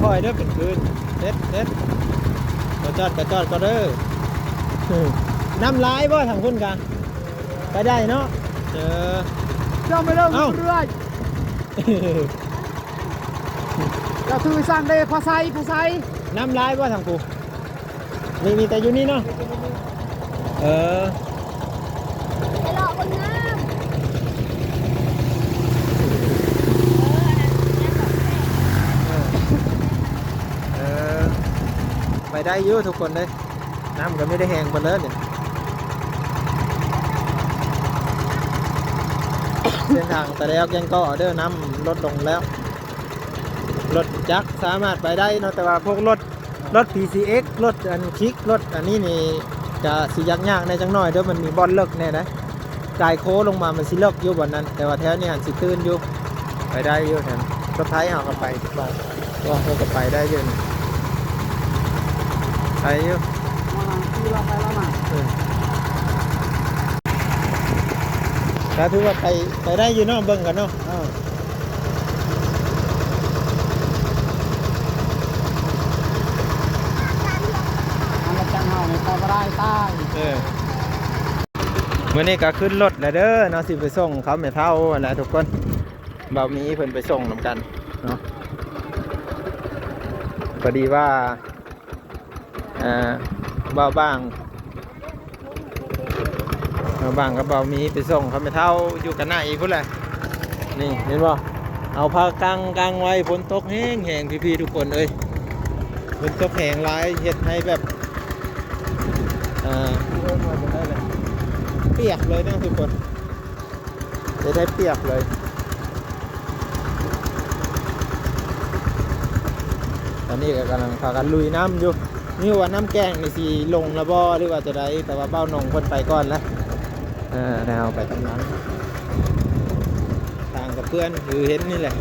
ຄ່ອຍໆເດີ ເປັນຄືນ ເດັດໆ ກະຈອດ ກະຈອດກໍເດີ. ນ້ຳຫຼາຍບໍ່ທາງພຸ້ນກະ? ໄປໄດ້ເນາະ. ເອີ ຈຳໄປເດີ ເອົ້າ ເລື້ອຍ ຈະຖືສັງເດ ພາໄຊ ພາໄຊ. ນ້ຳຫຼາຍບໍ່ທາງພຸ້ນ? ມີ ມີແຕ່ຢູ່ນີ້ເນາະ. ເອີ ໄປເລາະເບິ່ງນ້ຳ. ເອີ ອັນນັ້ນຍັງບໍ່ແຕກ. ເອີ ເອີ ໄປໄດ້ຢູ່ທຸກຄົນເດ້. ນ້ຳກໍມີແຕ່ແຫ້ງເບິດເລີຍນີ້. ເສັ້ນທາງຕະແລວແກ້ງກໍເດີ ນ້ຳລົດລົງແລ້ວ. ລົດຈັກສາມາດໄປໄດ້ເນາະ ແຕ່ວ່າພວກລົດ ລົດ ພີຊີເອັກ ລົດອັນຄິກ ລົດອັນນີ້ນີ້ກະຊິຍາກໆແດ່ຈັກໜ້ອຍເດີ ມັນມີບ່ອນເລິກແດ່ໃດ໋. ກາຍໂຄ້ງລົງມາມັນຊິເລິກຢູ່ບ່ອນນັ້ນ ແຕ່ວ່າແຖວນີ້ຫັ້ນຊິຕື້ນຢູ່ ໄປໄດ້ຢູ່ແຖວ ລົດໄຖເຮົາກໍໄປ ວ່າ ວ່າເຮົາກໍໄປໄດ້ຢູ່ນີ້ ໄປຢູ່ ວ່າຂີ່ລາວໄປລາວມາ. ເອີ ກໍຖືວ່າໄປ ໄປໄດ້ຢູ່ເນາະ ເບິ່ງກັນເນາະ. ເອີ ອັນລະຈັງເຮົານີ້ໄປບໍ່ໄດ້ຕາຍ. ເອີ ມື້ນີ້ກໍຂຶ້ນລົດແລ້ວເດີເນາະ ຊິໄປສົ່ງເຂົາແມ່ເຖົ້າຫັ້ນແຫຼະທຸກຄົນ. ບ່າວມີເພິ່ນໄປສົ່ງນຳກັນເນາະ ພໍດີວ່າ ອ່າ ບ່າວບາງ ບ່າວບາງກັບບ່າວມີໄປສົ່ງເຂົາແມ່ເຖົ້າຢູ່ກັນໃນພຸ້ນແຫຼະ. ນີ້ເຫັນບໍ່ ເອົາຜ້າກັງກັງໄວ້ ຝົນຕົກແຮງໆ ພີ່ໆ ທຸກຄົນເອີຍ. ຝົນຕົກແຮງຫຼາຍ ເຮັດໃຫ້ແບບ ອ່າ ປຽກເລີຍນະທຸກຄົນ. ຈະໄດ້ປຽກເລີຍ. ຕອນນີ້ກໍກຳລັງພາກັນລຸຍນ້ຳຢູ່ ນີ້ວ່ານ້ຳແກ້ງນີ້ຊິລົງລະບໍ່ ຫຼືວ່າຈະໃດ ແຕ່ວ່າບ່າວນົງເພິ່ນໄປກ່ອນລະ. ເອີ ແລ້ວເຮົາໄປຕາມຫຼັງ ທາງກະເປື້ອນ ຄືເຫັນນີ້ແຫຼະ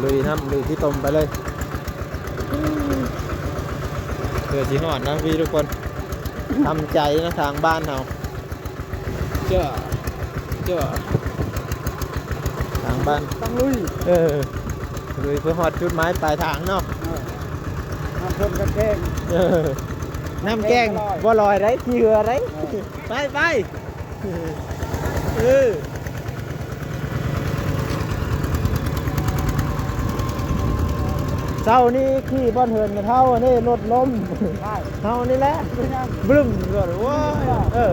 ລຸຍນ້ຳລຸຍຂີ້ຕົມໄປເລີຍ ເພື່ອຊິຮອດນະພີ່ທຸກຄົນ. ທຳໃຈນະ ທາງບ້ານເຮົາ. ເຈົ້າ ເຈົ້າ ທາງບ້ານຕ້ອງລຸຍ ເອີ ລຸຍເພື່ອຮອດຈຸດໝາຍປາຍທາງເນາະ. ເອີ ນ້ຳເພິ່ນກໍແກ້ງ ເອີ ນ້ຳແກ້ງບໍ່ລອຍໄດ໋ ຂີ່ເຮືອໄດ໋. ເອີ ໄປ ໄປ ເອີ. ເຊົ້ານີ້ຂີ່ບ່ອນເຮືອນແມ່ເຖົ້ານີ້ລົດລົ້ມ ເຮົານີ້ແຫຼະບຶ້ມລົດ ໂອ້ຍ. ເອີ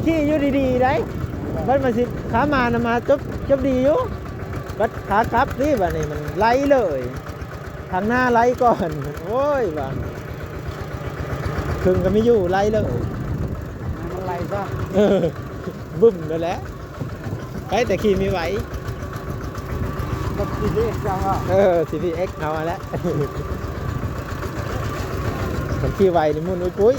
ຂີ່ຢູ່ດີໆໄດ໋ ບັດມາຊິຂາມານະ ມາຈົບ ຈົບດີຢູ່ ບັດຂາກັບນີ້ ບັດນີ້ມັນໄຫຼເລີຍ ທາງໜ້າໄຫຼກ່ອນ ໂອ້ຍ ວ່າ ເຄິ່ງກໍມີຢູ່ ໄຫຼເລີຍ ມັນໄຫຼຊະ ເອີ ບຶ້ມໂລດແຫຼະ. ໄປແຕ່ຂີ່ມີໄຫວ ກັບ ຊີພີເອັກ ເຈົ້າເນາະ. ເອີ ຊີພີເອັກ ເຮົາຫັ້ນແຫຼະ ຄັນຂີ່ໄຫວນີ້ໝຸ່ນອຸ້ຍປຸ້ຍ.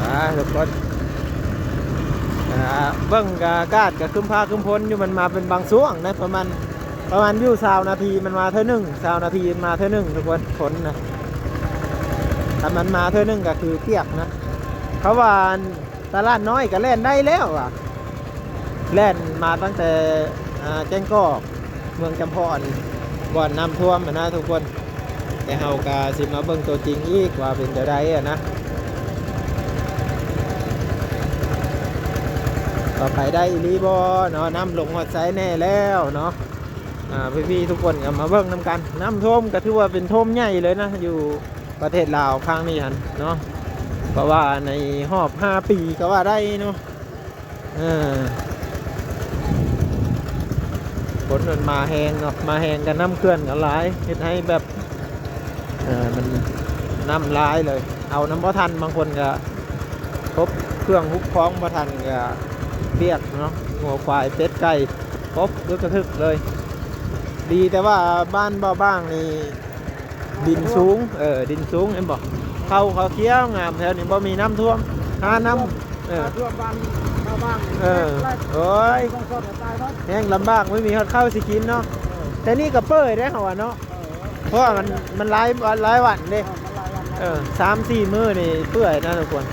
ອ່າ ທຸກຄົນ ອ່າ ເບິ່ງກະອາກາດກະຄຶ້ມຟ້າຄຶ້ມຝົນຢູ່ ມັນມາເປັນບາງຊ່ວງນະ ປະມານ ປະມານຢູ່ຊາວນາທີມັນມາເທື່ອໜຶ່ງ ຊາວນາທີມັນມາເທື່ອໜຶ່ງທຸກຄົນ ຝົນນະ. ຖ້າມັນມາເທື່ອໜຶ່ງກໍຄືປຽກນະ. ເຂົາວ່າຕະຫຼາດນ້ອຍກໍແລ່ນໄດ້ແລ້ວວ່າ ແລ່ນມາຕັ້ງແຕ່ ອ່າ ແກ້ງກອກ ເມືອງຈຳພອນ ບ່ອນນ້ຳຖ້ວມຫັ້ນນະທຸກຄົນ. ແຕ່ເຮົາກໍຊິມາເບິ່ງຕົວຈິງອີກວ່າເປັນແນວໃດຫັ້ນນະ ວ່າໄປໄດ້ອີ່ຫຼີບໍ່ເນາະ. ນ້ຳລົງຮອດໄຊແນ່ແລ້ວເນາະ. ອ່າ ພີ່ໆ ທຸກຄົນກໍມາເບິ່ງນຳກັນ. ນ້ຳຖ້ວມກໍຖືວ່າເປັນຖ້ວມໃຫຍ່ເລີຍນະ ຢູ່ປະເທດລາວຄັ້ງນີ້ຫັ້ນເນາະ ເພາະວ່າໃນຮອບຫ້າປີກໍວ່າໄດ້ເນາະ. ເອີ ຝົນມັນມາແຮງເນາະ ມາແຮງກັນ ນ້ຳເຂື່ອນກໍຫຼາຍ ເຮັດໃຫ້ແບບ ເອີ ມັນ ນ້ຳຫຼາຍເລີຍ ເອົານຳບໍ່ທັນ. ບາງຄົນກໍຄົບເຄື່ອງຮຸກຄອງບໍ່ທັນ ກໍປຽກເນາະ ງົວຄວາຍເປັດໄກ່ຄົບເບິດກະທຶກເລີຍ. ດີແຕ່ວ່າບ້ານບໍ່ບາງນີ້ ດິນສູງ ເອີ ດິນສູງ ເຫັນບໍ່? ເຂົ້າ ເຂົ້າຂຽວງາມ ແຖວນີ້ບໍ່ມີນ້ຳຖ້ວມ ຫານ້ຳ ເອີ ນ້ຳຖ້ວມບ້ານ ບ້ານ ເອີ ແຮງລຳບາກ ໂອ້ຍ ແຮງລຳບາກ ບໍ່ມີຮອດເຂົ້າຊິກິນເນາະ. ເອີ ແຕ່ນີ້ກໍເປີຍໄດ໋ ເຮົາວ່າເນາະ. ເອີ ເພາະວ່າມັນ ມັນຫຼາຍ ຫຼາຍວັນເດ້. ເອີ ມັນຫຼາຍວັນແລ້ວ ເອີ ສາມສີ່ມື້ນີ້ເປື່ອຍນະທຸກຄົນ.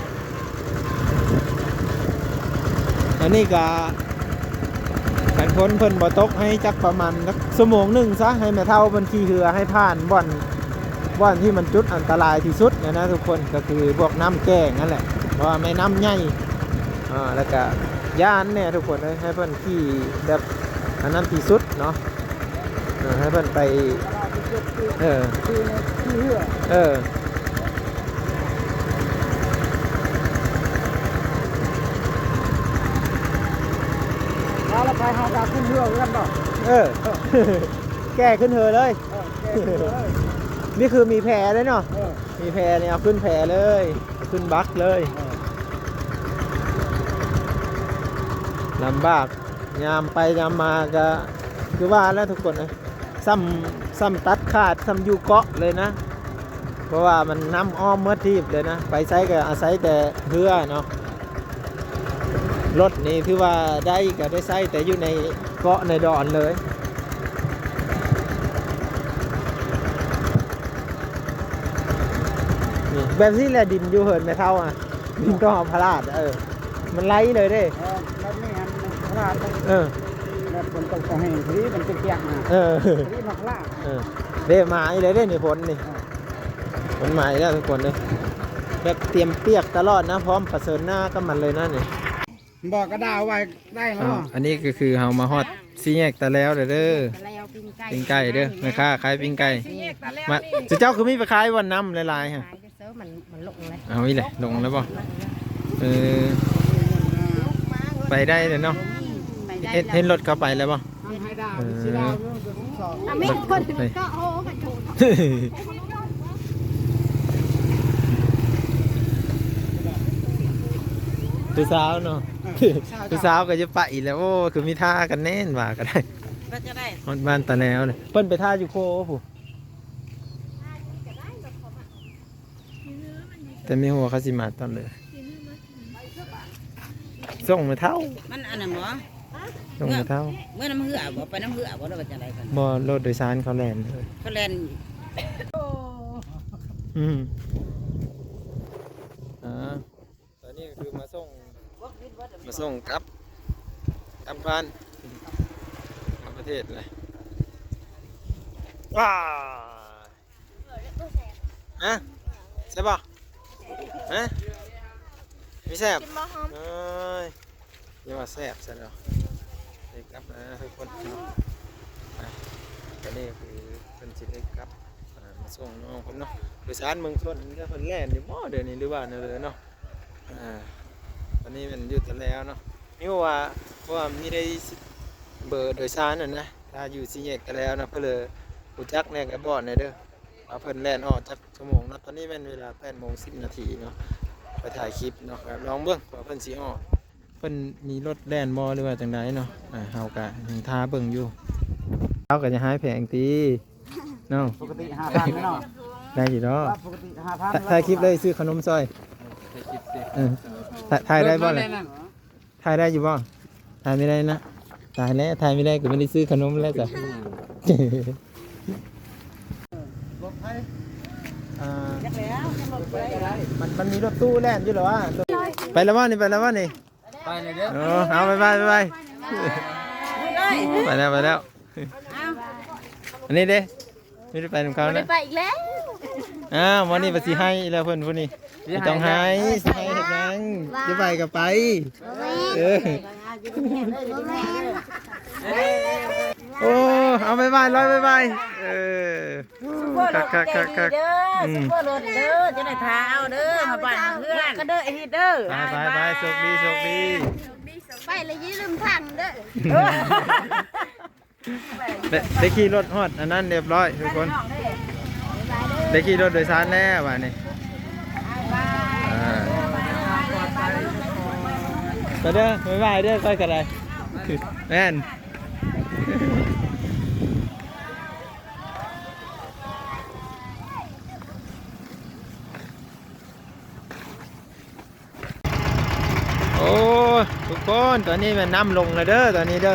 ອັນນີ້ກະ ຄັນຝົນເພິ່ນບໍ່ຕົກໃຫ້ຈັກປະມານຈັກຊົ່ວໂມງໜຶ່ງຊະ ໃຫ້ແມ່ເຖົ້າເພິ່ນຂີ່ເຮືອໃຫ້ຜ່ານບ່ອນ ບ່ອນທີ່ມັນຈຸດອັນຕະລາຍທີ່ສຸດນະ ນະທຸກຄົນ ກໍຄືພວກນ້ຳແກ້ງນັ້ນແຫຼະ ເພາະວ່າແມ່ນ້ຳໃຫຍ່ ອ່າ ແລ້ວກະຢ້ານແດ່ທຸກຄົນເອີຍ ໃຫ້ເພິ່ນຂີ່ແບບອັນນັ້ນທີ່ສຸດເນາະ. ເອີ ໃຫ້ເພິ່ນໄປ ເອີ ເອີ ແລ້ວໄປເຮົາກໍຂຶ້ນເຮືອຄືກັນບໍ່? ເອີ ແກ່ຂຶ້ນເຮືອເລີຍ. ເອີ ແກ່ຂຶ້ນເຮືອເລີຍ. ນີ້ຄືມີແພເດ້ເນາະ. ເອີ ມີແພນີ້ເອົາຂຶ້ນແພເລີຍ ເອົາຂຶ້ນບັກເລີຍ. ເອີ ລຳບາກ. ຍາມໄປຍາມມາກໍຄືວ່າແຫຼະທຸກຄົນເອີຍ ຊ້ຳ ຊ້ຳຕັດຂາດ ຊ້ຳຢູ່ເກາະເລີຍນະ ເພາະວ່າມັນນ້ຳອ້ອມໝົດທີບເລີຍນະ ໄປໃສກໍອາໄສແຕ່ເຮືອເນາະ. ລົດນີ້ຖືວ່າໄດ້ ກໍໄດ້ໃຊ້ແຕ່ຢູ່ໃນເກາະໃນດອນເລີຍ. ນີ້ ແບບນີ້ແຫຼະດິນຢູ່ເຮືອນແມ່ເຖົ້າອະ ດິນກໍຫອມພະລາດ ເອີ ມັນໄຫຼເລີຍເດ້. ເອີ ແບບນີ້ຫັ້ນພະລາດເລີຍ. ເອີ ແບບຝົນຕົກກໍແຫ້ງ ພໍດີມັນຈະກຽກນະ. ເອີ ພໍດີມາພະລາດ. ເອີ ເດ້ ມາອີກແລ້ວເດ້ນີ້ ຝົນນີ້. ເອີ ຝົນມາອີກແລ້ວທຸກຄົນເດີ ແບບຕຽມປຽກຕະຫຼອດນະ ພ້ອມປະເຊີນໜ້າກັບມັນເລີຍນະນີ້. ບໍ່ກະດາວໄວ້ໄດ້ແລ້ວ. ອ່າ ອັນນີ້ກໍຄືເຮົາມາຮອດສີ່ແຍກຕາແລວແລ້ວເດີ. ຕາແລວ ປີ້ງໄກ່ ປີ້ງໄກ່ເດີ ແມ່ຄ້າຂາຍປີ້ງໄກ່. ສີ່ແຍກຕາແລວ ມາ ນີ້ ເຈົ້າຄືມີໄປຂາຍບ່ອນນ້ຳຫຼາຍໆ ຫະ? ຂາຍແຕ່ເຊົ້າ ມັນ ມັນລົງແລ້ວ. ເອົາອີກແຫຼະ ລົງແລ້ວບໍ່? ເອີ ໄປໄດ້ແລ້ວເນາະ. ອືມ ໄປໄດ້ແລ້ວ. ເຫັນ ເຫັນລົດເຂົາໄປແລ້ວບໍ່? ເອີ ອາເມນຄົນເກາະໂຫກັນໂຕ ຜູ້ສາວເນາະ ຜູ້ສາວກໍຈະໄປອີກແລ້ວ. ໂອ້ ຄືມີທ່າກັນແນ່ນວ່າກໍໄດ້ ວ່າຈະໄດ້ ຮອດບ້ານຕາແລວເລີຍ. ເພິ່ນໄປທ່າຢູ່ໂຄພຸ້ນ. ແຕ່ມີຫົວເຂົາຊິມາຕອນເລີຍ ສົ່ງແມ່ເຖົ້າ ມັນອັນນັ້ນບໍ່? ສົ່ງແມ່ເຖົ້າ ເມືອນຳເຮືອບໍ່? ໄປນຳເຮືອບໍ່ ຫຼືວ່າຈັ່ງໃດ? ບໍ່ ລົດໂດຍສານເຂົາແລ່ນ ເຂົາແລ່ນ. ອືມ ອ່າ ຕອນນີ້ກໍຄືມາສົ່ງ ມາສົ່ງກັບ ກັບບ້ານ ກັບປະເທດເລີຍ. ວ້າ ຮະ ແຊບບໍ່? ຮະ ບໍ່ແຊບ? ກິນບໍ່ຫອມ? ເອີຍ ຢ່າວ່າແຊບຊະດອກ. ໄດ້ກັບແລ້ວທຸກຄົນເນາະ. ອ່ະ ຕອນນີ້ຄືເພິ່ນຊິໄດ້ກັບ ອ່າ ມາສົ່ງນ້ອງເພິ່ນເນາະ. ໂດຍສານເມືອງຊົນເພິ່ນແລ່ນຢູ່ບໍ່ດຽວນີ້ ຫຼືວ່າແນວໃດເນາະ? ອ່າ ຕອນນີ້ແມ່ນຢູ່ຕາແລວເນາະ. ມີວ່າ ເພາະວ່າມີໄດ້ເບີໂດຍສານນັ້ນນະ ຖ້າຢູ່ສີ່ແຍກຕາແລວນະ ເພິ່ນເລີຍຮູ້ຈັກແດ່ກໍບອກແດ່ເດີ ວ່າເພິ່ນແລ່ນອອກຈັກຊົ່ວໂມງເນາະ. ຕອນນີ້ແມ່ນເວລາແປດໂມງສິບນາທີເນາະ ໄປຖ່າຍຄລິບເນາະ ກໍລອງເບິ່ງວ່າເພິ່ນຊິອອກ ເພິ່ນມີລົດແລ່ນບໍ່ ຫຼືວ່າຈັ່ງໃດເນາະ. ອ່າ ເຮົາກໍຍັງຖ້າເບິ່ງຢູ່ ເຮົາກໍຈະຫາຍແພງຕິເນາະ. ປົກກະຕິຫ້າພັນເນາະ ໄດ້ຢູ່ດອກ ປົກກະຕິຫ້າພັນ. ຖ່າຍຄລິບເລີຍ ຊື້ຂະໜົມຊອຍ ເອີ ຖ່າຍ ຖ່າຍໄດ້ບໍ່ລະ? ຖ່າຍໄດ້ຢູ່ບໍ່? ຖ່າຍບໍ່ໄດ້ນະ ຕາຍແລ້ວ ຖ່າຍບໍ່ໄດ້ກໍບໍ່ໄດ້ຊື້ຂະໜົມແລ້ວຈ້ະ. ອ່າ ມັນ ມັນມີລົດຕູ້ແລ່ນຢູ່ແລ້ວວະ? ໄປແລ້ວບໍ່ນີ້? ໄປແລ້ວບໍ່ນີ້? ໄປແລ້ວເດີ. ໂອ້ ເອົາ ບາຍບາຍ ບາຍບາຍ ໄປແລ້ວ ໄປແລ້ວ. ອັນນີ້ເດ້ ມີໄດ້ໄປນຳເຂົາ ບໍ່ໄດ້ ນະ ໄປອີກແລ້ວ. ອ້າວ ມື້ນີ້ວ່າຊິໃຫ້ອີກແລ້ວເພິ່ນຜູ້ນີ້. ບໍ່ຕ້ອງໃຫ້ ຊິໃຫ້ເຮັດຫຍັງ? ຊິໄປກໍໄປ. ເອີ ໂອ້ ເອົາ ບາຍບາຍ ລອຍ ບາຍບາຍ. ເອີ ຄັກໆໆໆ ເດີ ອືມ ຊຸບເປີລົດເດີ ຈະໄດ້ຖ້າເອົາເດີ ມາບ້ານເພື່ອນ ກໍເດີ ອີກເດີ. ບາຍບາຍ ໂຊກດີ ໂຊກດີ ໄປແລ້ວຢ່າລືມຖັງເດີ. ໄດ້ ໄດ້ຂີ່ລົດຮອດອັນນັ້ນຮຽບຮ້ອຍທຸກຄົນ ໄດ້ຂີ່ລົດໂດຍສານແລ້ວບາດນີ້. ອ່າ ໄປເດີ ບາຍບາຍເດີ ຂ້ອຍກໍໄດ້ ແມ່ນ. ໂອ້ ທຸກຄົນ ຕອນນີ້ແມ່ນນ້ຳລົງແລ້ວເດີ ຕອນນີ້ເດີ.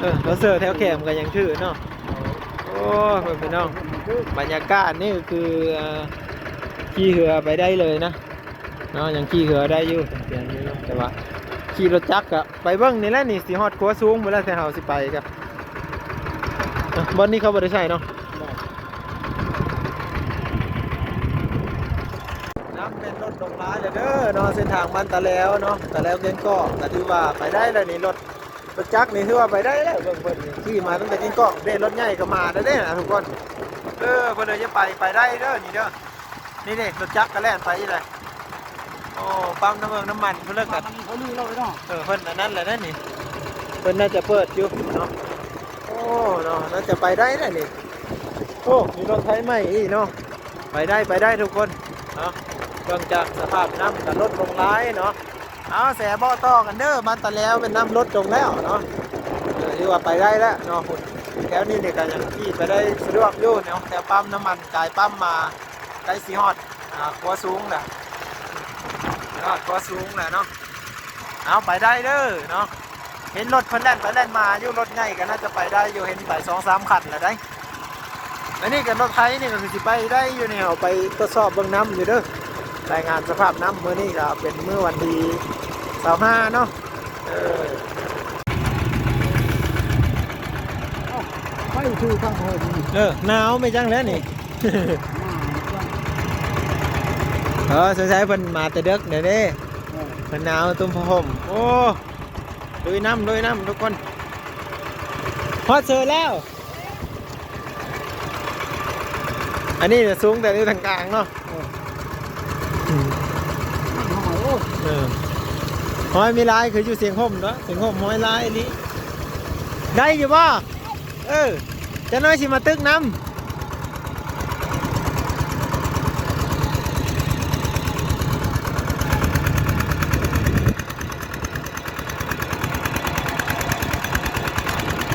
ເອີ ລົດເຊີແຖວແຄມກໍຍັງຖືເນາະ. ໂອ້ຍ ເພື່ອນພີ່ນ້ອງ ບັນຍາກາດນີ້ກໍຄື ເອີ ຂີ່ເຮືອໄປໄດ້ເລີຍນະ ເນາະ ຍັງຂີ່ເຮືອໄດ້ຢູ່ ແຕ່ວ່າຂີ່ລົດຈັກກະໄປເບິ່ງນີ້ແຫຼະ ນີ້ຊິຮອດຂົວສູງພຸ້ນແຫຼະ ແຕ່ເຮົາຊິໄປກະ ບ່ອນນີ້ເຂົາບໍ່ໄດ້ໃຊ້ເນາະ. ນ້ຳແມ່ນລົດລົງຫຼາຍແລ້ວເດີເນາະ ເສັ້ນທາງບ້ານຕາແລວເນາະ ຕາແລວແກ້ງກອກ ກໍຖືວ່າໄປໄດ້ແລ້ວນີ້ ລົດ ລົດຈັກນີ້ຖືວ່າໄປໄດ້ແລ້ວ ເບິ່ງເພິ່ນຂີ່ມາຕັ້ງແຕ່ແກ້ງກອກເດ້ ລົດໃຫຍ່ກໍມາແລ້ວເດ້ນະທຸກຄົນ. ເອີ ເພິ່ນເອີຍ ຢ່າໄປ ໄປໄດ້ເດີນີ້ເດີ ນີ້ເດ້ ລົດຈັກກໍແລ່ນໄປຢູ່ເດ້. ໂອ້ ປ້ຳນ້ຳເມືອງນ້ຳມັນເພິ່ນເລີກ ມັນມີເຂົາລືເລີຍເນາະ. ເອີ ເພິ່ນອັນນັ້ນແຫຼະນະນີ້ ເພິ່ນໜ້າຈະເປີດຢູ່ເນາະ. ໂອ້ ເນາະ ໜ້າຈະໄປໄດ້ແຫຼະນີ້. ໂອ້ ມີລົດໄຖໃໝ່ອີກເນາະ ໄປໄດ້ ໄປໄດ້ທຸກຄົນເນາະ. ເບິ່ງຈາກສະພາບນ້ຳກໍລົດລົງຫຼາຍເນາະ. ເອົາ ແຊເບາະຕໍ່ກັນເດີ ບ້ານຕາແລວແມ່ນນ້ຳລົດລົງແລ້ວເນາະ. ເອີ ຖືວ່າໄປໄດ້ແລ້ວເນາະ ແຖວນີ້ນີ້ກໍຍັງຂີ່ໄປໄດ້ສະດວກຢູ່ເນາະ ແຖວປ້ຳນ້ຳມັນ ກາຍປ້ຳມາ ໃກ້ຊິຮອດ ອ່າ ຂົວສູງແລ້ວ ຮອດຂົວສູງແລ້ວເນາະ. ເອົາ ໄປໄດ້ເດີເນາະ ເຫັນລົດເພິ່ນແລ່ນໄປແລ່ນມາຢູ່ ລົດໃຫຍ່ກໍໜ້າຈະໄປໄດ້ຢູ່ ເຫັນໄປສອງສາມຄັນແລ້ວໄດ໋. ອັນນີ້ກໍລົດໄຖນີ້ກໍຄືຊິໄປໄດ້ຢູ່ນີ້ ເຮົາໄປກວດສອບເບິ່ງນ້ຳຢູ່ເດີ ລາຍງານສະພາບນ້ຳ. ມື້ນີ້ກໍເປັນມື້ວັນທີຊາວຫ້າເນາະ. ເອີ ເອົ້າ ໄປສູ່ທາງໂຮມນີ້ ເອີ ໜາວແມ່ນຫຍັງແລ້ວນີ້. ເອີ ສົງໄສເພິ່ນມາແຕ່ເດິກແລ້ວເດ້ ເອີ ເພິ່ນໜາວ ຕຸ້ມຜ້າຫົ່ມ. ໂອ້ ລຸຍນ້ຳ ລຸຍນ້ຳທຸກຄົນ ຮອດເຊີແລ້ວ. ອັນນີ້ສູງແຕ່ຢູ່ທາງກາງເນາະ. ເອີ ໂອ້ ເອີ ຫອຍມີຫຼາຍ ຄືຢູ່ຊຽງຫົ່ມເນາະ ຊຽງຫົ່ມຫອຍຫຼາຍອີ່ຫຼີ. ໄດ້ຢູ່ບໍ່? ເອີ ຈັກໜ້ອຍຊິມາຕຶກນຳ.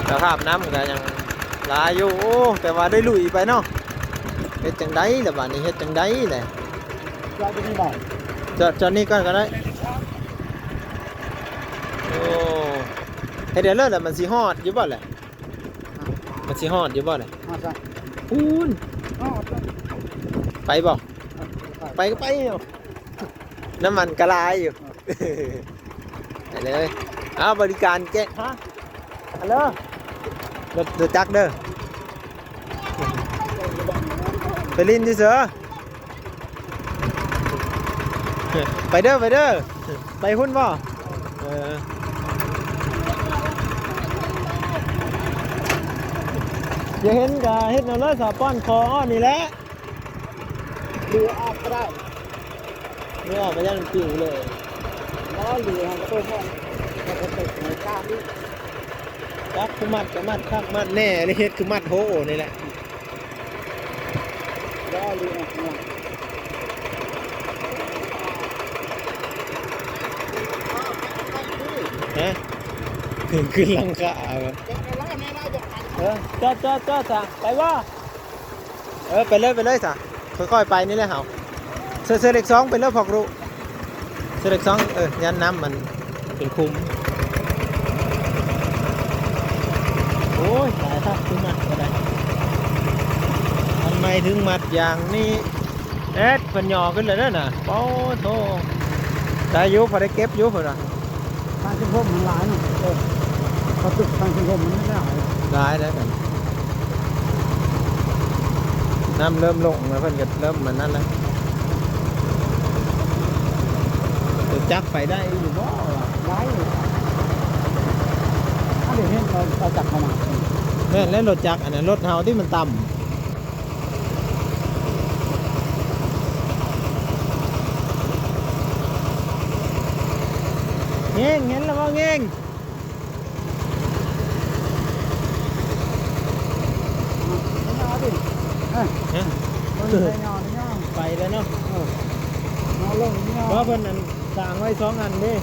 ສະພາບນ້ຳກໍຍັງຫຼາຍຢູ່ ໂອ້ ແຕ່ວ່າໄດ້ລຸຍໄປເນາະ. ເຮັດຈັ່ງໃດລະບາດນີ້ ເຮັດຈັ່ງໃດລະ? ຈອດຢູ່ນີ້ບໍ່? ຈອດ ຈອດນີ້ກ່ອນກໍໄດ້. ໂອ້ ເຮັດໄດ້ເລີຍລະ ມັນຊິຮອດຢູ່ບໍ່ລະ? ມັນຊິຮອດຢູ່ບໍ່ລະ? ຮອດຊະ ພຸ້ນ ຮອດ ໄປບໍ່? ໄປກໍໄປເນາະ. ນ້ຳມັນກະຫຼາຍຢູ່ ໄປເລີຍ. ເອົາ ບໍລິການແກະ ຮະ ຮັນໂຫຼ ລົດ ລົດຈັກເດີ ໄປຫຼິ້ນຢູ່ເສີ ໄປເດີ ໄປເດີ ໄປພຸ້ນບໍ່? ເອີ ຢາກເຫັນກະເຮັດເອົາເລີຍ ສາວປ້ອນຂໍອ້ອນນີ້ແຫຼະ. ຫຼືອອກກໍໄດ້ ຫຼືອອກກໍຢ້ານມັນປິວເລີຍ. ບໍ່ ຫຼືເຮົາກໍຕົ້ມອອກ ແລ້ວກໍຕົກໃນກາບອີກ. ຈັກ ຜູ້ມັດກໍມັດຄັກມັດແນ່ ອັນນີ້ເຮັດຄືມັດໂຮນີ້ແຫຼະ. ບໍ່ ຫຼືອອກ ຮະ ຂຶ້ນຫຼັງຄາ ເອີ ຈອດ ຈອດ ຈອດ ໄປບໍ່? ເອີ ໄປເລີຍ ໄປເລີຍຊະ ຄ່ອຍໆໄປນີ້ແຫຼະເຮົາ. ເສື້ອ ເສື້ອເລກສອງໄປເລີຍພວກລູກ ເສື້ອເລກສອງ. ເອີ ຢ້ານນ້ຳມັນເປັນຂຸມ. ໂອ້ຍ ຕາຍ ຖ້າຄືມັດກໍໄດ້ ອັນໃໝ່ເຖິງມັດຢ່າງນີ້. ເອັດ ເພິ່ນຫຍໍ້ຂຶ້ນແລ້ວເດີນະ. ໂອ້ໂທ ໄດ້ຢູ່ ພໍໄດ້ເກັບຢູ່ເພິ່ນວ່າ. ທາງເສັ້ນຜົມມັນຫຼາຍເນາະ. ເອີ ເຂົາຕຶກທາງເສັ້ນຜົມມັນຫຼາຍ ຫຼາຍແລ້ວກັນ. ນ້ຳເລີ່ມລົງແລ້ວ ເພິ່ນກໍເລີ່ມມານັ້ນແລ້ວ. ລົດຈັກໄປໄດ້ຢູ່ບໍ່? ໄດ້. ເຮົາໄດ້ເຫັນລົດຈັກເຂົ້າມາ. ແມ່ນແລ້ວ ລົດຈັກອັນນັ້ນ ລົດເຮົາທີ່ມັນຕ່ຳ. ແງ່ງ ເຫັນແລ້ວບໍ່ແງ່ງ? ເຫັນແລ້ວບໍ່ຕິ? ເອີ ເອີ ໄປແລ້ວເນາະ. ເອີ ເອົາລົງນີ້ເນາະ ວ່າເພິ່ນອັນ ສ້າງໄວ້ສອງອັນເດ້.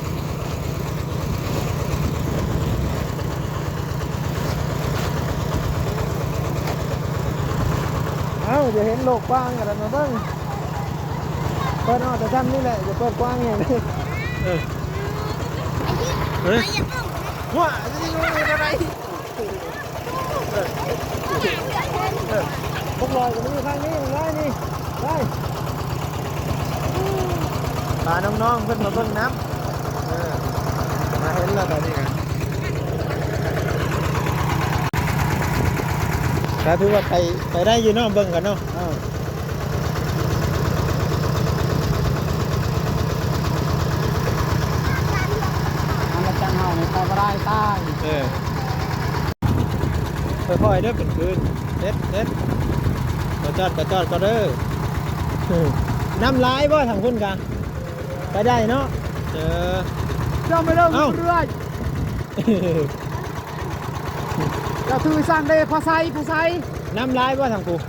ເອົ້າ ຈະເຫັນໂລກກວ້າງຂະໜາດນັ້ນເບິ່ງ. ເປີດອອກແຕ່ຊ່ຳນີ້ແຫຼະ ຈະເປີດກວ້າງແຮງ. ເອີ ເອີ ຫົວ ຊິຢູ່ໄດ້. ເອີ ພວກລອຍກໍມີຂ້າງນີ້ ລອຍນີ້ ໄປ ພານ້ອງໆເພິ່ນມາເບິ່ງນຳ. ເອີ ມາເຫັນແລ້ວຕອນນີ້ກໍ ກໍຖືວ່າໄປ ໄປໄດ້ຢູ່ເນາະ ເບິ່ງກັນເນາະ. ເອີ ອັນລະຈັງເຮົານີ້ໄປບໍ່ໄດ້ຕາຍ. ເອີ ຄ່ອຍໆເດີ ເປັນຄືນ ເດັດໆ ບໍ່ຈອດກໍຈອດກໍເດີ. ນ້ຳຫຼາຍບໍ່ທາງພຸ້ນກະ? ໄປໄດ້ເນາະ. ເອີ ເຈົ້າໄປເດີ ເອົ້າ ເລື້ອຍ ເຈົ້າຖືສັງເດ ພໍໃສ່ ພໍໃສ່. ນ້ຳຫຼາຍບໍ່ທາງພຸ້ນ?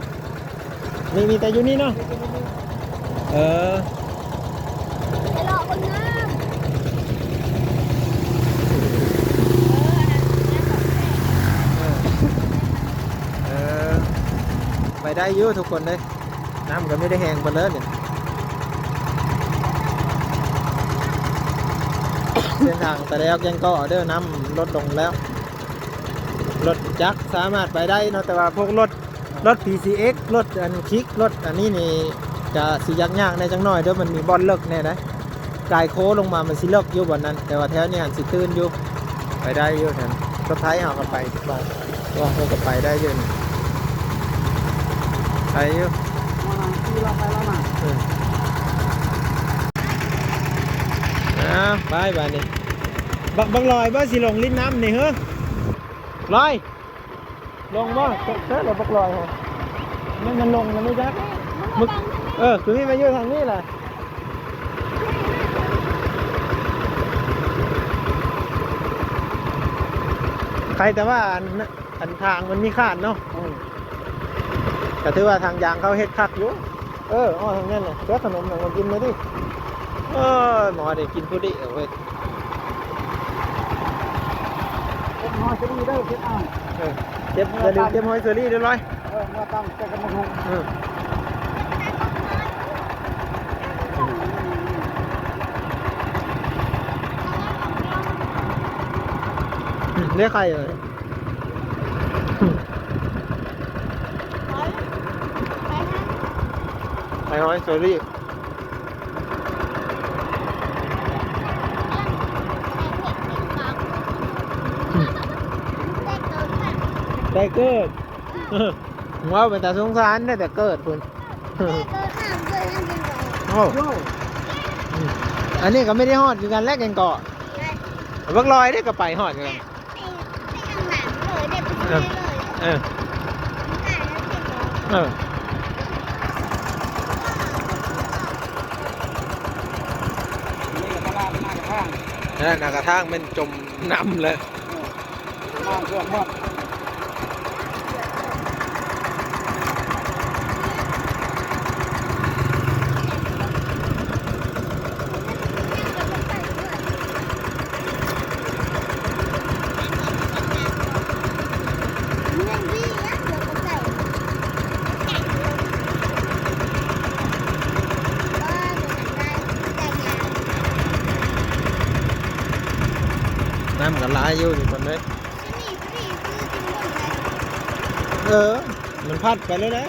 ມີ ມີແຕ່ຢູ່ນີ້ເນາະ. ເອີ ໄປເລາະເບິ່ງນ້ຳ. ເອີ ເອີ ໄປໄດ້ຢູ່ທຸກຄົນເດ້. ນ້ຳກໍມີແຕ່ແຫ້ງເບິດເລີຍນີ້. ເສັ້ນທາງແຕ່ແລ້ວແກ່ງກໍເດີ ນ້ຳລົດລົງແລ້ວ. ລົດຈັກສາມາດໄປໄດ້ເນາະ ແຕ່ວ່າພວກລົດ ລົດ ພີຊີເອັກ ລົດອັນຄິກ ລົດອັນນີ້ນີ້ກະຊິຍາກໆແດ່ຈັກໜ້ອຍເດີ ມັນມີບ່ອນເລິກແດ່ໃດ໋. ກາຍໂຄ້ງລົງມາມັນຊິເລິກຢູ່ບ່ອນນັ້ນ ແຕ່ວ່າແຖວນີ້ຫັ້ນຊິຕື້ນຢູ່ ໄປໄດ້ຢູ່ຫັ້ນ. ລົດໄຖເຮົາກໍໄປ ວ່າ ວ່າເຮົາກໍໄປໄດ້ຢູ່ນີ້ ໄປຢູ່. ເອີ ອ້າວ ໄປບາດນີ້ ບັກ ບັກລອຍບໍ່ຊິລົງຫຼິ້ນນ້ຳນີ້ເຮີ ລອຍ ລົງບໍ່? ເຊີ ເຊີລະບັກລອຍ ແມ່ນມັນລົງແລ້ວບໍ່ຈັກ. ເອີ ຄືມີມາຢູ່ທາງນີ້ລະ ໃຄແຕ່ວ່າອັນ ອັນທາງມັນມີຄານເນາະ. ເອີ ກໍຖືວ່າທາງຢາງເຂົາເຮັດຄັກຢູ່. ເອີ ອ້ອ ທາງນັ້ນນະ ເຈົ້າຂະໜົມຫຍັງມາກິນມາຕິ. ເອີຍ ໝໍໄດ້ກິນຜູ້ດຽວເວີຍ. ເກັບຫອຍເຊີຣີເດີ ເກັບເອົາ. ເອີ ເກັບ ຢ່າລືມເກັບຫອຍເຊີຣີເດີລອຍ. ເອີ ມາຕຳໃສ່ກັບໝາກຫຸ່ງ. ເອີ ອືມ ໄດ້ໄຂ່ເລີຍ. ໄຂ່ຫອຍເຊີຣີ ໄດ້ເກີດ. ເວົ້າເປັນຕາສົງສານເດ້ ແຕ່ເກີດພຸ້ນ. ໂອ້ ອືມ ອັນນີ້ກໍໄມ່ໄດ້ຮອດຄືກັນແຫຼະ ແກ່ງເກາະ. ບັກລອຍເດ້ກໍໄປຮອດຄືກັນ. ເອີ ເອີ ນີ້ກໍຕະຫຼາດໜ້າກະທາງ ເອີ ໜ້າກະທາງແມ່ນຈົມນ້ຳເລີຍ. ນ້ຳຖ້ວມໝົດ. ນ້ຳກໍຫຼາຍຢູ່ທຸກຄົນເອີຍ. ເອີ ມັນພັດໄປແລ້ວເດ້.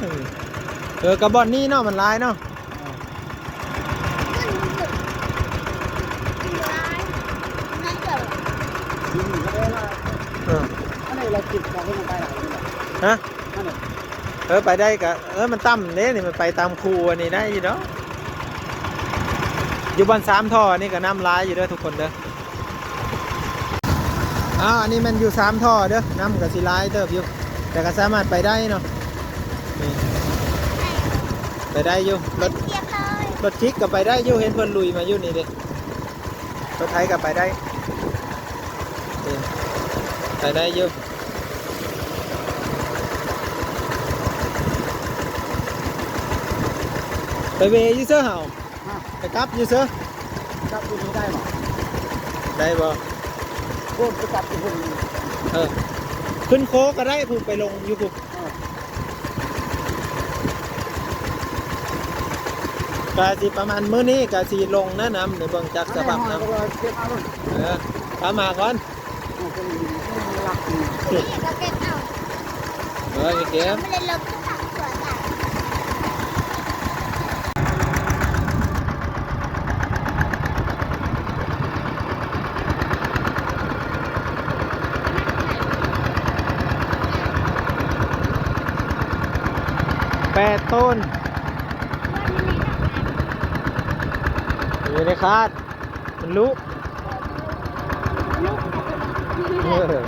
ເອີ ກະບ່ອນນີ້ເນາະ ມັນຫຼາຍເນາະ. ເອີ ອັນນີ້ລາວກິນຂອງມັນໄປແລ້ວ. ຮະ? ເອີ ໄປໄດ້ກະ ເອີ ມັນຕ່ຳເດ້ນີ້ ມັນໄປຕາມຄູອັນນີ້ໄດ້ຢູ່ດອກ. ຢູ່ບ່ອນສາມທໍ່ນີ້ກະນ້ຳຫຼາຍຢູ່ເດີທຸກຄົນເດີ. ອ້າວ ອັນນີ້ແມ່ນຢູ່ສາມທໍ່ເດີ ນ້ຳກະຊິຫຼາຍເຕີບຢູ່ ແຕ່ກະສາມາດໄປໄດ້ເນາະ. ນີ້ ໄປໄດ້ຢູ່ ລົດ ລົດຄິກກະໄປໄດ້ຢູ່ ເຫັນເພິ່ນລຸຍມາຢູ່ນີ້ເດ້. ລົດໄຖກໍໄປໄດ້. ໄປໄດ້ຢູ່ ໄປເວຢູ່ເຊີເຮົາ ຮະ ໄປກັບຢູ່ເຊີ ກັບຢູ່ນີ້ໄດ້ບໍ່? ໄດ້ບໍ່? ໂອ້ ໄປກັບຢູ່ພຸ້ນ ເອີ ຂຶ້ນໂຄກະໄດ້ ພຸ້ນໄປລົງຢູ່ພຸ້ນ ເອີ ກະຊິປະມານມື້ນີ້ກະຊິລົງນະ ນ້ຳ ໄດ້ເບິ່ງຈາກສະພາບນ້ຳ ເອີ ຕາມມາກ່ອນ. ເອີ ເກັບ ແປດໂຕນ ຢູ່ໃນຄາດ. ມັນລຸ ເອີ ເອີ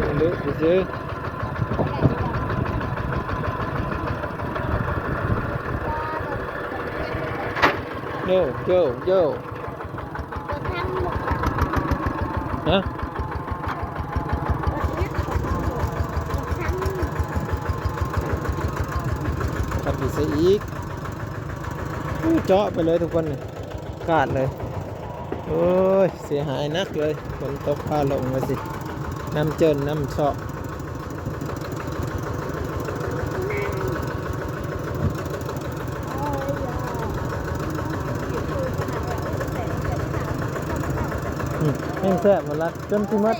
ມັນລຸຊື່ໆ ໂຢ ໂຢ ໂຢ ຮະ ຂັບຢູ່ໃສອີກ? ອູ້ ເຈາະໄປເລີຍທຸກຄົນ ນີ້ ຂາດເລີຍ ໂອ້ຍ ເສຍຫາຍໜັກເລີຍ ຝົນຕົກຟ້າລົງວ່າຊີ້ ນ້ຳເຈິນນ້ຳຊອກ ອືມ ແຮງແຊບໝົດລະ ຈົນຊິໝົດ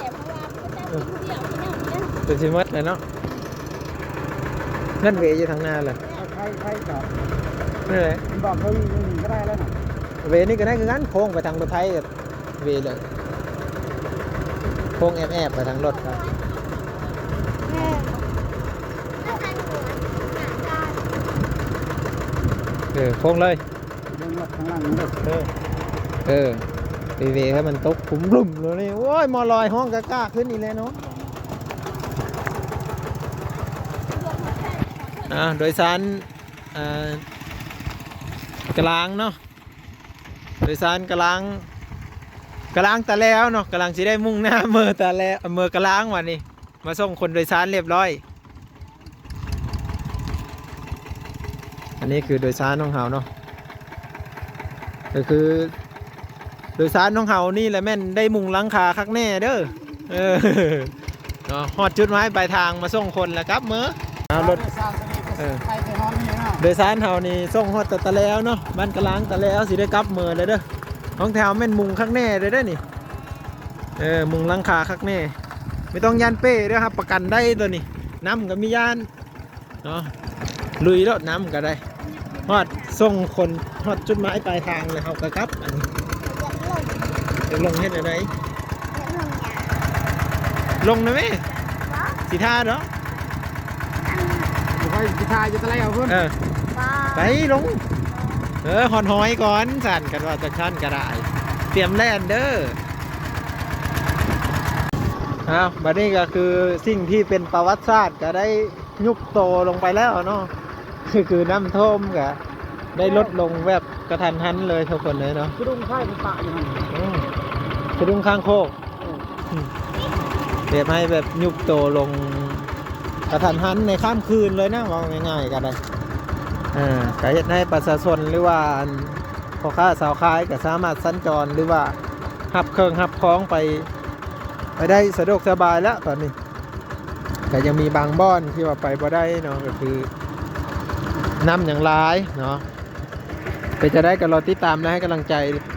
ເອີ ຈົນຊິໝົດແລ້ວເນາະ. ນັ້ນເວຢູ່ທາງໜ້າແຫຼະ ໄທ ໄທກໍ ນັ້ນແຫຼະ ບອກເພິ່ນກໍໄດ້ແລ້ວນະ ເວນີ້ກໍໄດ້ຄືກັນ ໂຄ້ງໄປທາງລົດໄຖກໍເວເລີຍ ໂຄ້ງແອບໆໄປທາງລົດ ເອີ ໂຄ້ງເລີຍ ເບິ່ງລົດຂ້າງຫຼັງເດີ ເອີ ເອີ ໄປເວໃຫ້ມັນຕົກຂຸມລຸ່ມໂລດນີ້ ໂອ້ຍ ໝໍລອຍຮ້ອງກະກາກຂຶ້ນອີກແລ້ວເນາະ. ອ່າ ໂດຍສານ ເອີ ກະລາງເນາະ ໂດຍສານກະລາງ ກະລາງຕາແລວເນາະ ກຳລັງຊິໄດ້ມຸ່ງໜ້າເມືອຕາແລວ ເມືອກະລາງ ບາດນີ້ ມາສົ່ງຄົນໂດຍສານລຽບລ້ອຍ ອັນນີ້ຄືໂດຍສານຂອງເຮົາເນາະ ກໍຄື ໂດຍສານຂອງເຮົານີ້ແຫຼະແມ່ນໄດ້ມຸງຫຼັງຄາຄັກແນ່ເດີ ເອີ ເນາະ ຮອດຈຸດໝາຍປາຍທາງມາສົ່ງຄົນແລ້ວກັບເມືອ ເອົາລົດ ເອີ ໂດຍສານເຮົານີ້ສົ່ງຮອດແຕ່ຕາແລວເນາະ ບ້ານກະລາງຕາແລວ ຊິໄດ້ກັບເມືອແລ້ວເດີ ຂອງແຖວແມ່ນມຸງຄັກແນ່ເດີເດີນີ້ ເອີ ມຸງຫຼັງຄາຄັກແນ່ ບໍ່ຕ້ອງຢ້ານເປ້ເດີ ຮັບປະກັນໄດ້ໂຕນີ້ ນ້ຳກໍມີຢ້ານ ເນາະ ລຸຍໂລດ ນ້ຳກໍໄດ້ ຮອດ ສົ່ງຄົນຮອດຈຸດໝາຍປາຍທາງແລ້ວ ເຮົາກໍກັບ ອັນນີ້ ຢາກລົງເຮັດແນວໃດ? ຢາກລົງຫຍັງ? ລົງນະແມ່ ຊິຖ້າດອກ ຂ້ອຍຊິຖ້າຢູ່ຕະໄລເອົາພຸ້ນ ເອີ ໄປລົງ ເອີ ຮອດຮອຍກ່ອນ ຊັ້ນ ຄັນວ່າຈັ່ງຊັ້ນກໍໄດ້ ຕຽມແລ່ນເດີ. ອ້າວ ບັດນີ້ກໍຄືສິ່ງທີ່ເປັນປະຫວັດສາດກໍໄດ້ ຍຸບໂຕລົງໄປແລ້ວເນາະ ຄື ຄືນ້ຳຖ້ວມກະໄດ້ລົດລົງແບບກະທັນຫັນເລີຍທຸກຄົນເລີຍເນາະ ສະດຸ້ງໄຟໄປປະຢູ່ຫັ້ນ ອືມ ສະດຸ້ງຄາງໂຄກ ເອີ ອືມ ເຮັດໃຫ້ແບບຍຸບໂຕລົງກະທັນຫັນໃນຂ້າມຄືນເລີຍນະ ເວົ້າງ່າຍໆກໍໄດ້ ເອີ ກະເຮັດໃຫ້ປະຊາຊົນ ຫຼືວ່າອັນພໍ່ຄ້າຊາວຂາຍກະສາມາດສັນຈອນ ຫຼືວ່າຮັບເຄື່ອງຮັບຂອງໄປ ໄປໄດ້ສະດວກສະບາຍແລ້ວຕອນນີ້ ກໍຍັງມີບາງບ່ອນທີ່ວ່າໄປບໍ່ໄດ້ເນາະ ກໍຄືນ້ຳຍັງຫຼາຍເນາະ ເປັນຈັ່ງໃດກໍລໍຕິດຕາມ ແລະ ໃຫ້ກຳລັງໃຈ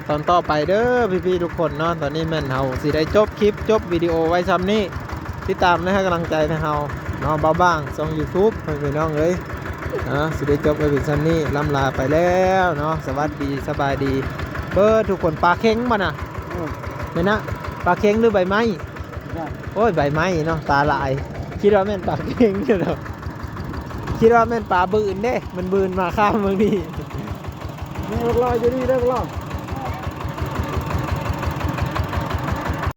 ຕອນຕໍ່ໄປເດີພີ່ໆທຸກຄົນເນາະ ຕອນນີ້ແມ່ນເຮົາຊິໄດ້ຈົບຄລິບ ຈົບວິດີໂອໄວ້ຊ່ຳນີ້ ຕິດຕາມ ແລະ ໃຫ້ກຳລັງໃຈທາງເຮົາເນາະ ບ່າວບ້າງ ຊ່ອງຢູທູບ ພໍ່ແມ່ພີ່ນ້ອງເອີຍ ເນາະ ຊິໄດ້ຈົບໄວ້ເປັນຊ່ຳນີ້ ລ່ຳລາໄປແລ້ວເນາະ ສະຫວັດດີ ສະບາຍດີເບີດທຸກຄົນ ປາເຄັງບໍ່ນະ? ເອີ ແມ່ນນະ ປາເຄັງ ຫຼື ໃບໄມ້? ໂອ້ຍ ໃບໄມ້ເນາະ ຕາຫຼາຍ ຄິດວ່າແມ່ນປາເຄັງຢູ່ດອກ ຄິດວ່າແມ່ນປາບືນເດ້ ມັນບືນມາຂ້າມເມືອງນີ້ ນີ້ບັກຫຼໍ່ຢູ່ນີ້ເດີ ບັກຫຼໍ່